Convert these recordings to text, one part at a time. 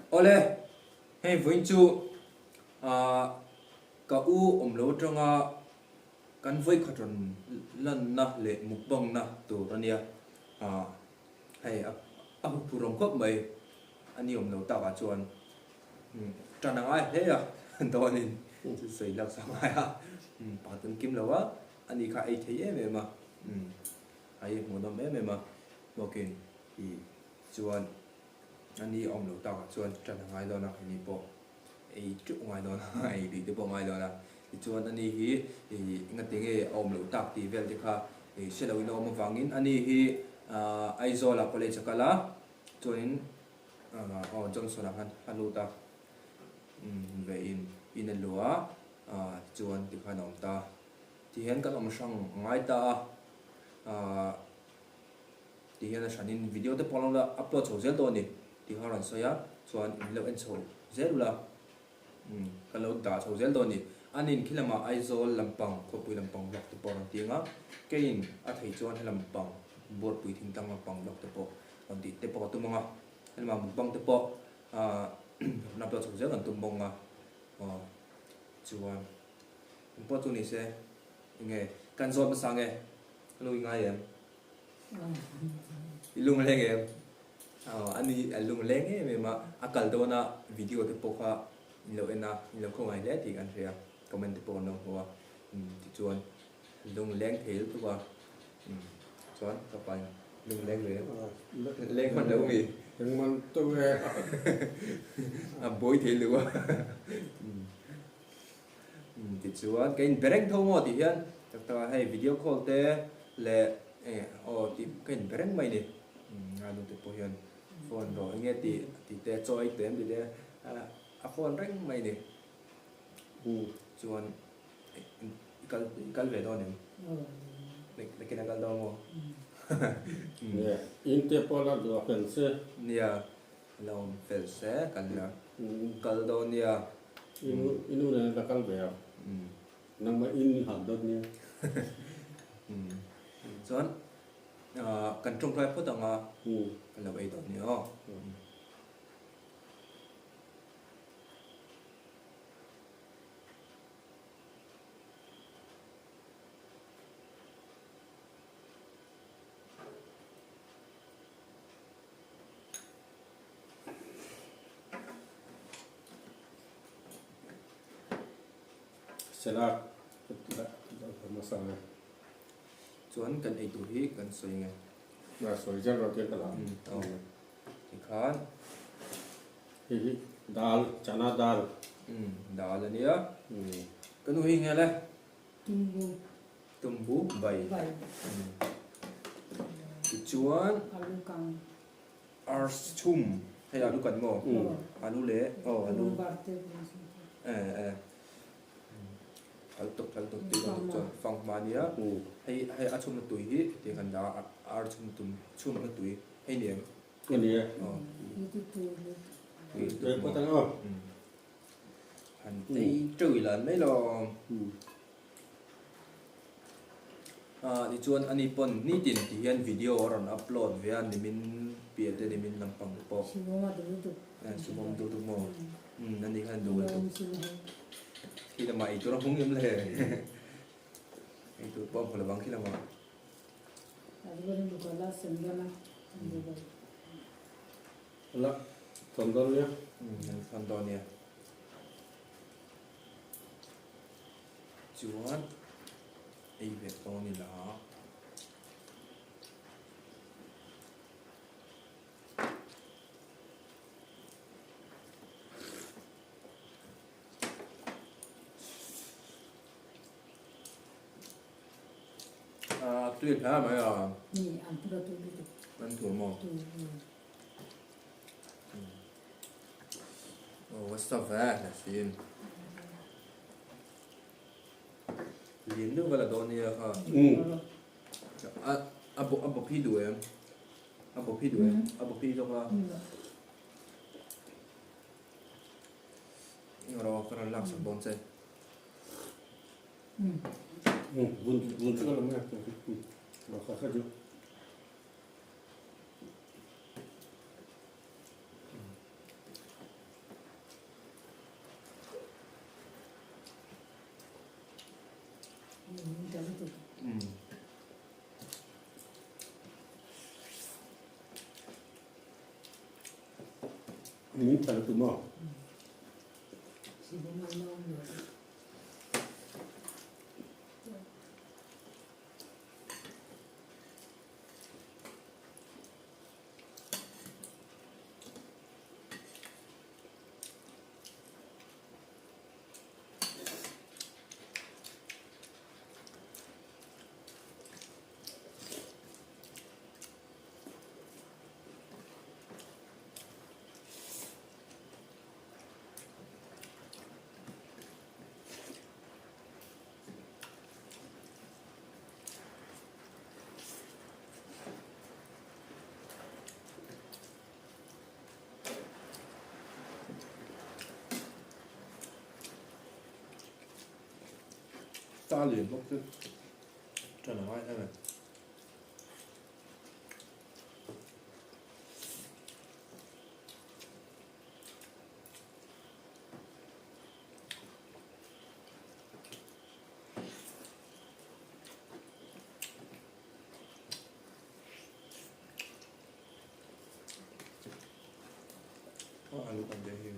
Awle, hei vawiin chu ah ka u awm lo atanga kan vawikhat rawn lanna leh mukbangna tur a nia. Ah hei a huphurh awm khawp mai a ni awm lo takah chuan tan a ngai hle a dawnin chu sawi lak sa ngai a pakhat kan kim lo a, ani kha ei thei em em a, a ei hmuhnawm em em a, hmuakin ih chuan a ni awm lo takah chuan tan a ngai dawn a, keini pawh ei teuh ngai dawn a, ei lui te pawh ngai dawn a, tichuan ani hi ih ngatinge a awm loh tak tih vel te kha ih hre loin a awm avangin ani hi Aizawlah college a kal a, chuanin aw Johnson-ah khan a lut a, ve in in a luh a, tichuan tikhan a awm ta, tihian kan awm hrang a ngai ta a, Tihian a hranin video te pawh lo la upload chho zel dawn a ni tih kha a rawn sawi a, chuan in lo en chho zel ula umm ka lo dah chho zel dawn a ni. A nin khi lamah Aizawl lampang khawpui lampang vlog te pawh a rawn ti ang a, keiin a theih chuan he lampang Buarpui thingtlang lampang vlog te pawh rawn tih te pawh ka tum ang a, he lamah mukbang te pawh aah rawn upload chho zel kan tum bawk ang a, aw chuan engpawh chu ni se enge kan zawt hmasa nge ka lo ingai em? I lung leng em? Aw a ni a lung leng em em a, a kal dawn a video te pawh kha in lo en a, in lo khawngaih hle tih kan hria, comment te pawh an lo hmu a, tichuan lung leng thei lutuk a, chuan ka pa in lung leng ve leng hman lo mi? Leng hman teuh e. A buai thei lo a. Tichuan ka inbe reng tho maw tih hian tak tak ah hei video call te leh eng aw tih ka inbe reng mai ni a nu te pawh hian phone rawh enge tih tih te chaw ei teh em tih te a phone reng mai ni chuan i kal i kal ve dawn em nakin a kal dawn maw nia in te pawh la duh a fel se nia la awm fel se kan la kal dawn nia. I nu i nu nen la kal ve a, nangmah in i hal dawt nia. Chuan kan tawngtai phawt ang a, kan lo ei dawn nia aw. Salad hmasa nge. Chuan kan ei tur hi kan sawi nge. Na sawi zel rawh tia ka la. Aw. Tikhan. Hei hi dal, chana dal. Dal a nia. Ka nu hi nge le? Tumbu. Tumbu bai. Bai. Tichuan. Alu kang. Ars chhum hei alu kan maw alu leh aw alu eh eh thal tawp thal tawp tui kan chuan fang hma nia hei hei a chhumna tui hi hetiang kan dah a ar chhum tum chhumna tui hei ni em ani e tui lutuk maw han ei teuh ila an mai lo. Ah tichuan ani pawn nitin ti hian video a rawn upload ve a nimin piah te nimin lampang te pawh. Subham a duh lutuk. Eh Subham duh lutuk maw? Umm ani khan duh lutuk. Khi lamah eitur a hmung em le? Eitur pawh a hmu lo vang khi lamah. La thawn dawn nia. Umm thawn dawn nia. Chuan ei ve dawn ila. Ah tui hla mai a. Ni an tur a tui lutuk. An tur maw? Oh what's up eh la sin. Lian deuh ka la dawn nia kha. A a bawk a bawk hi duh em? A bawk hi duh em? A bawk hi zawk la. Rawh ka rawn lak sak dawn che. Vun vun chu ka la mai a. Rawh kha kha chu. Min tha lutuk maw? Sa lian bawk chu ṭan a ngai em em. Alu kan te hi.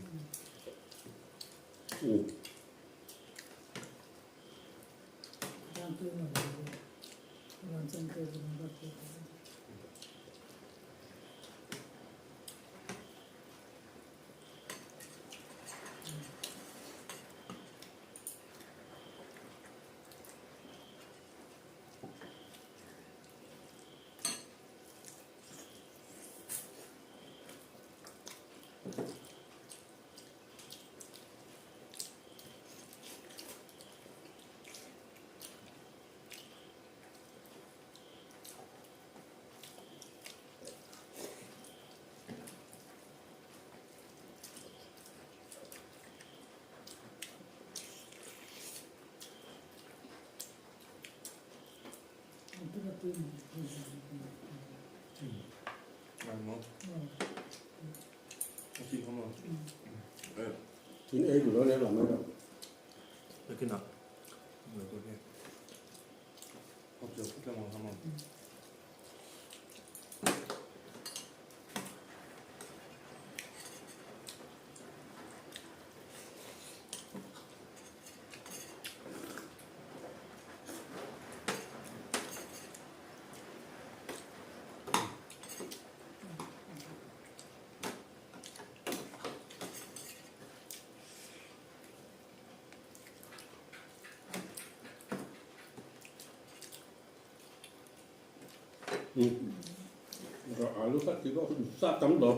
In ei duh lo leh lam mai lo. Alu kha ti bawk sa tam lo.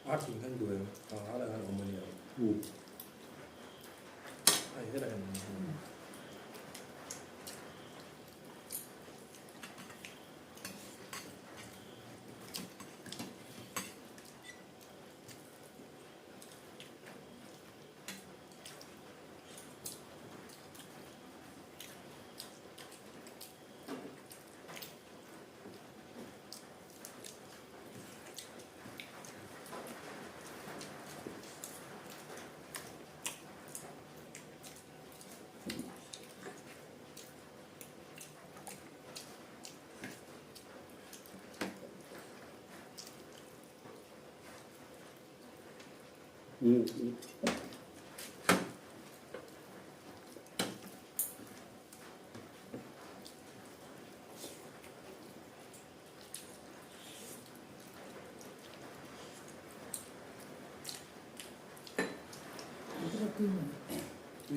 A thing khan duh em? A lah khan awm a ni ang. Ai helai hian awm a ni. Tui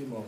maw?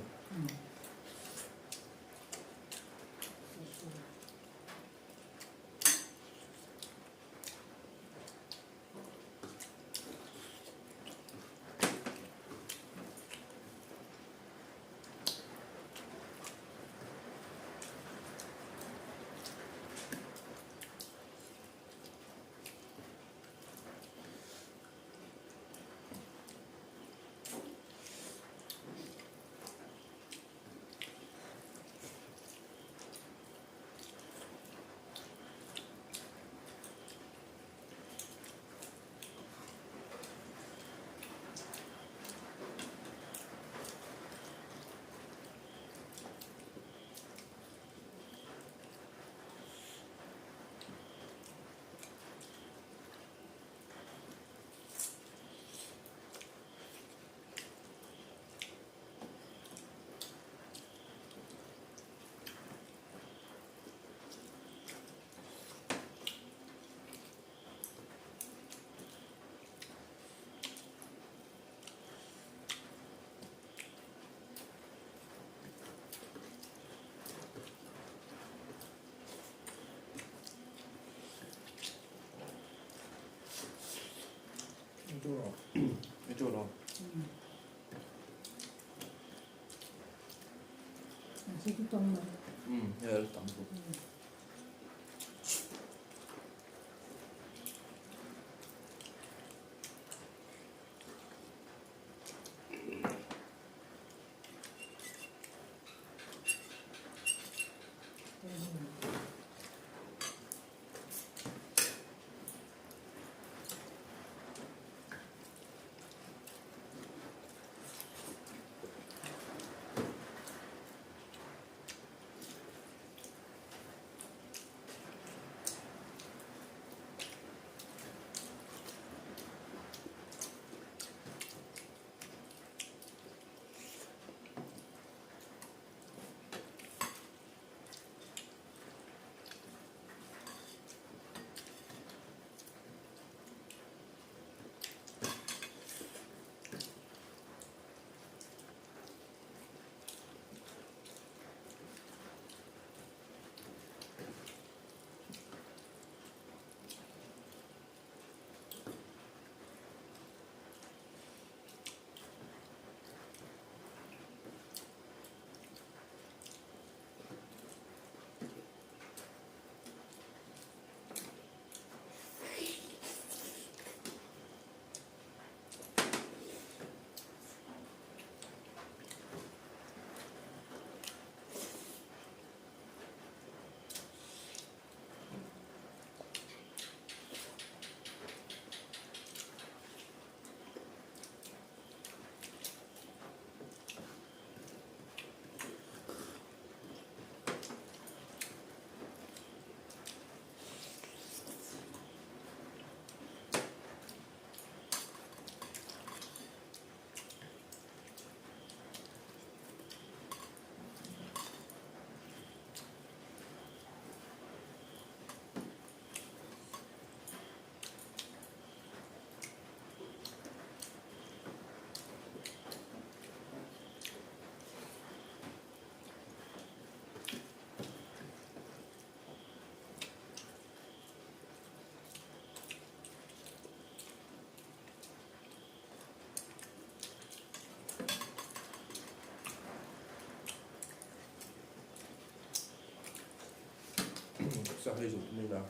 Sa hei zut mai la.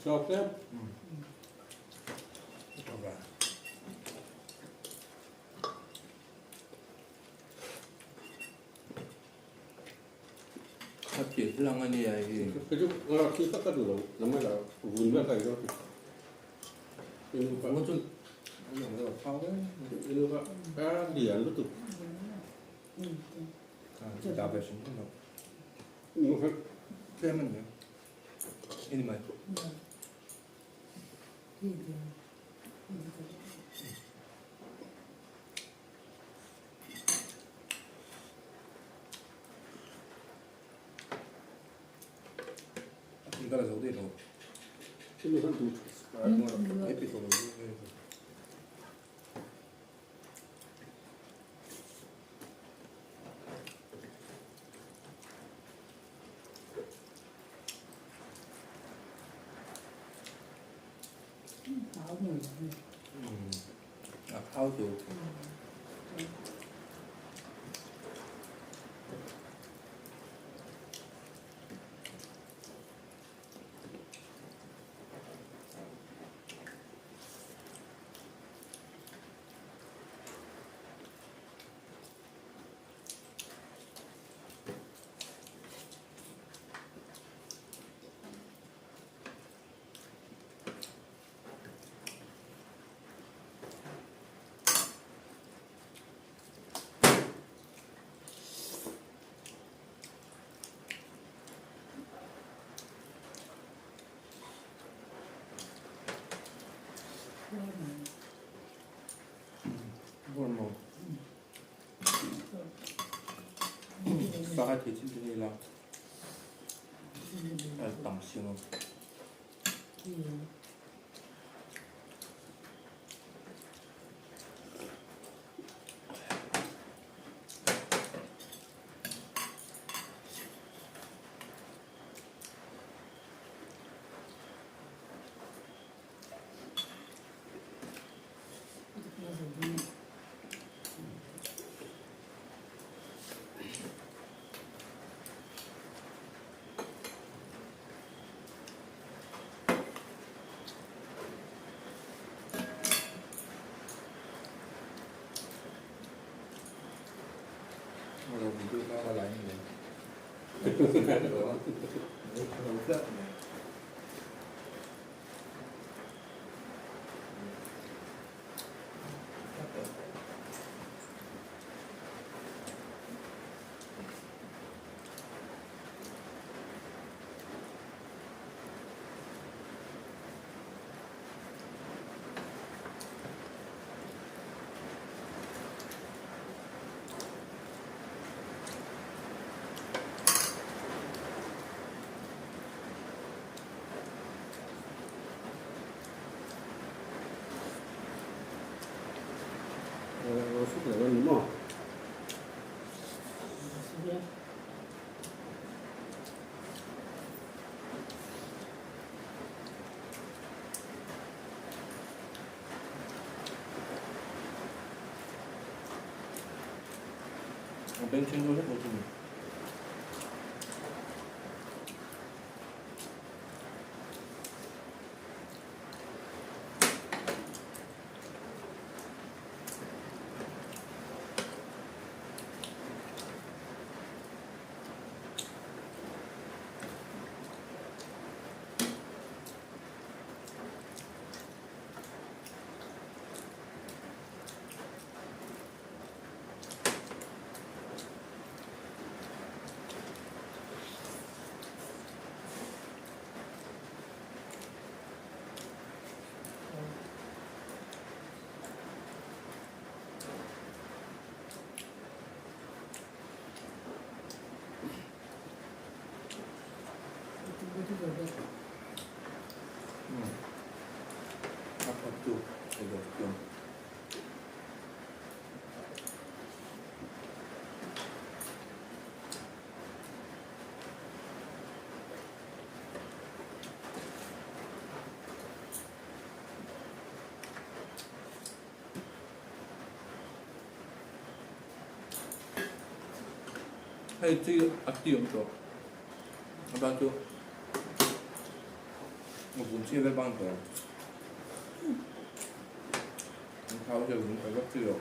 Chok em. nia hei hi. Hei chu nga khi kha ka duh lo, nang mai lah vun vel kha ei dawn. Inu kha. Vun chu a lang deuh a phau em. Inu kha a lian lutuk. Dah ve hrim hrim lo. Inu kha. Tlem a nia. Ini mai. Ka la zo daih lo. A phau tur. Sangha thei chin te nei la a tam si ang. A bengchheng dawn hlek lo chu ni. A khat chu ei lo chuan. Hei chi a ti awm tawh a ban chu a vun chhiat vek bang tawh an thau hian vun chhe vek chi lo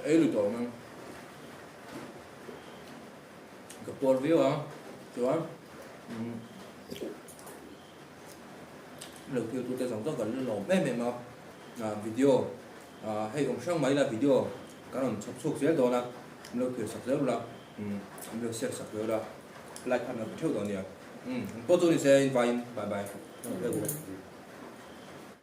ei lu tawh ang. puar viau ang chuan lo thil tute zawng zawng kan la lawm em em a video hei awm hrang mai la video kan rawn chhawp chhuak zel dawn a an lo thlir sak zel ula an lo share sak zel ula like khan lo pe theuh dawn nia an pawh chu ni se in vaiin bye bye.